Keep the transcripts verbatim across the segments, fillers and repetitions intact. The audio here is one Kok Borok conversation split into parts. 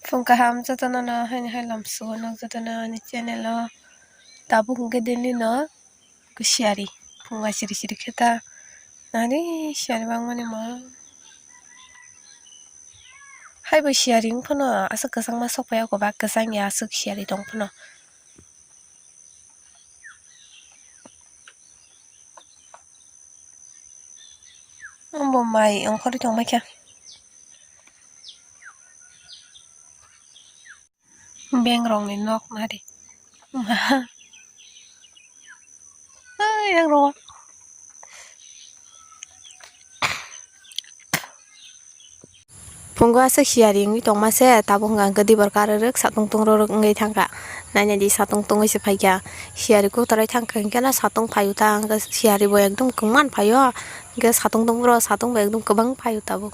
Phung kaham jotono no haini hai lamsugo nok jotono ani channel o. Tabuk hwnkhe daily no siyari phunga siri siri khe ta nani siyari bangmani mo. Haibo siyari wng phano aswk kwchangma sok phai o, kwbak kwchang ya aswk siyari tong phano. Omo mai ongkhorwi tongbaikha. Beng rokni nok nari. Ai, yang rok. Phungo aswk siyari wngwi tongma se, tabuk hwnka hwnkhe dibor karwrwk satung tungrwrwk wngwi thangkha. Nainai di satung tungwi se phaikha. Siyari kuk torai thangkha hwnkhe no satung phaio ta, hwnkhe siyari bo ekdom kwmang phaio. Hwnkhe satung tungphuru satung bo ekdom kwbang phaio tabuk.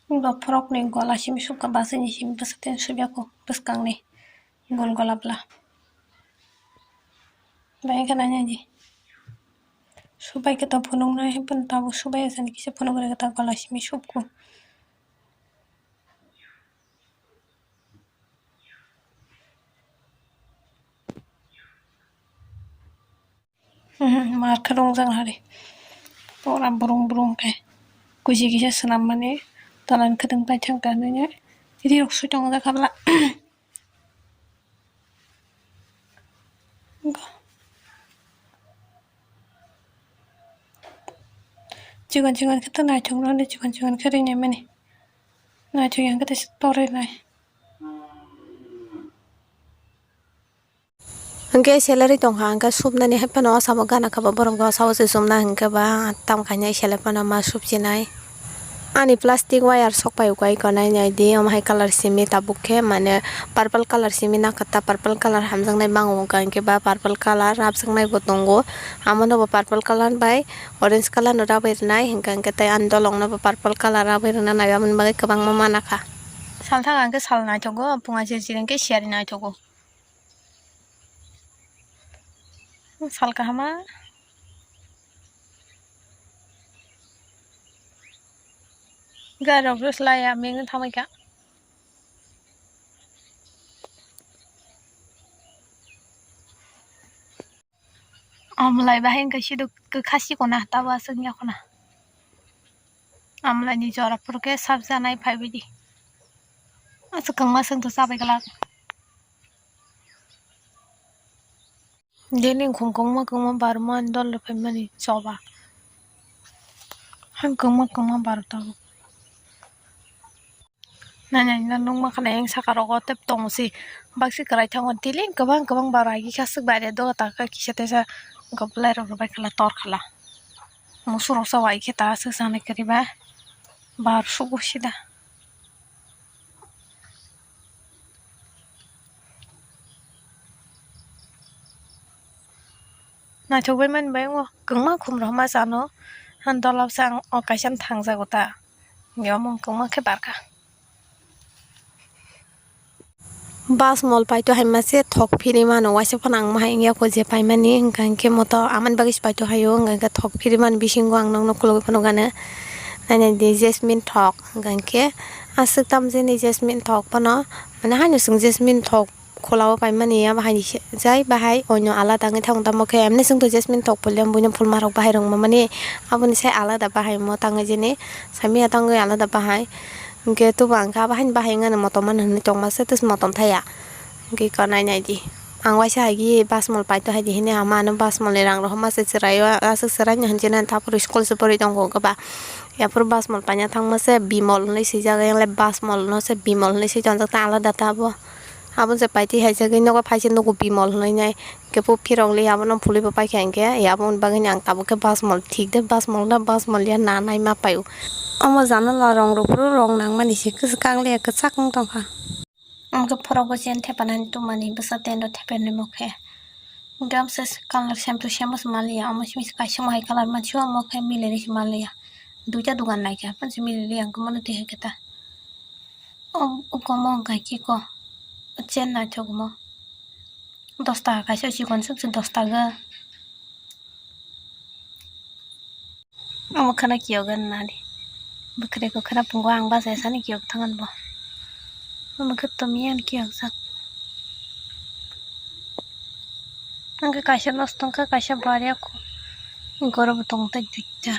Bo phorokni gola simi sukha, bwswini simi bwswk tei subya kuk bwskangni gol gola bwla. Bai khe nainai di. Subai khe to phunuknai, haphano tabuk subai asani kisa phunuk rwgwi ta gola simi sukhu. Mar khe rungjak nari. Pura brung brung khe. Kuchi kisa swnam mani tola ni kwtwng paithak kanwi rok sui tongjak habla. Chikon chikon khe to naithok nani, chikon chikon khe rinai mani. Naithok yang khe to torwi nai. Hwnkhe salary tongkha, hwnkhe supnani hai phano o samo gana kha ba, borok o sao se sumna hwnkhe ba tam khainai, seleng phano ma supchinai. Ani plastic wire sok pai ukai konai nai di, omo hai colour simi tabuk khe, mane purple colour simi nakha ta, purple colour hamjaknai bango, hwnkha hwnkhe ba purple colour rabjaknai bo tongo, amo no bo purple colour bai orange colour no rabai rwnai, hwnkha hwnkhe tei ani dolong no bo purple colour rabai rwna nai, aboni bagwi kwbangma ma nakha. Sal thang hwnkhe sal naithogo, phunga chiri chiri hwnkhe siyari naithogo. Sal kahama. Gari rok rwslai ya, meng tangbaikha. Amlai bahai wngkha siduk kwkha sikona, tabo aswk wngya khuna. Amlaini jora phuru khe sabjanai phaibaidi. Aswk kwngma swngtwi chabai glak. Daily wngkhung kwngma kwngma barmani dol rw phaimani choba. Hang kwngma kwngma bar tongo. Nai nai no nukma khna yang saka rogo tei tongo se. Baksa kwrai thango daily kwbang kwbang bar agi kha swk bai re do ta kha kisa teisa wngkha belai rok rw bai khala tor khala. Musu rok sa wai khe ta swk sanai kwrwi ba bar sugo sida. Naithok bai mani bai wngo, kwngma khum rok ma chano, han dolab se ang o kaisa thang jago ta, omo kwngma khe barkha. Bas mol paito hai ma se thok phiri mano, waisa phano ang ma hai wngya kho je paimani, hwnkha hwnkhe moto amani bagwi se paito haio, hwnkha hwnkhe thok phiri mani bisingo ang nokno khulogwi phano gana. Nainai di jasmine thok, hwnkha hwnkhe aswk tam jani jasmine thok phano, mane haino chwng jasmine thok khulao paimani, abo haini se jai bahai onyo alada wngwi thango, tamo khe emni chwngto jasmine thok polya buino phulmarok bahai rwngmani, aboni sai alada bahai mo tangwi jani, saimanya tangwi alada bahai. Hwnkhe tubu ang khe abo haini bahai wngmani motom mano hinwi tongma se, tei se motom thaya. Hwnkhe kwnai nai di. Ang waisa hai khe bas mol paito hai di hinwi ama ano bas mol ni rang rohorma se chwraio, aswk chwraino hinwi nani taphuru school se porwi tongo hwnkhe ba. Yaphuru bas mol paina thangma se bimol hinwi swijak, yang le bas mol no se bimol hinwi swi tonjak, ta alada ta abo. Abo se paitwi hai jagwi nogo phai se nugo bimol hinwi nai. Hwnkhe bo phirok li abono phulwi bo paikha hwnkhe, aboni bagwino ang tabuk khe bas mol thik de, bas mol na bas mol ya na nai ma paio. Omo janala rong rok phuru rong nangmani se kwchwk kang le kwchak wng tongkha. Ang khe phorok bo chen thepanani tongmani bwsa tent o thepanani mo khe. Hwnkhe omo se colour same to same se manliya, omo simi se kaisa mo hai colour mansi omo khe mileni se manliya. Duita dogan naikha, hapang se mileni ang khe mano twi hai khe ta. O, o komo wngkha khe ko, chen naithok mo. Dos taka kaisa chikon swk se dos taka. Omo khana kiyok nani. Bwkhwrwi kwkhwrang pungo ang bachai sani kiyok thangan bo. Omo khe tomiya ani kiyokjak. Hwnkhe kaisa nosto wngkha, kaisa bariya kho. Goro bo tong tei duita.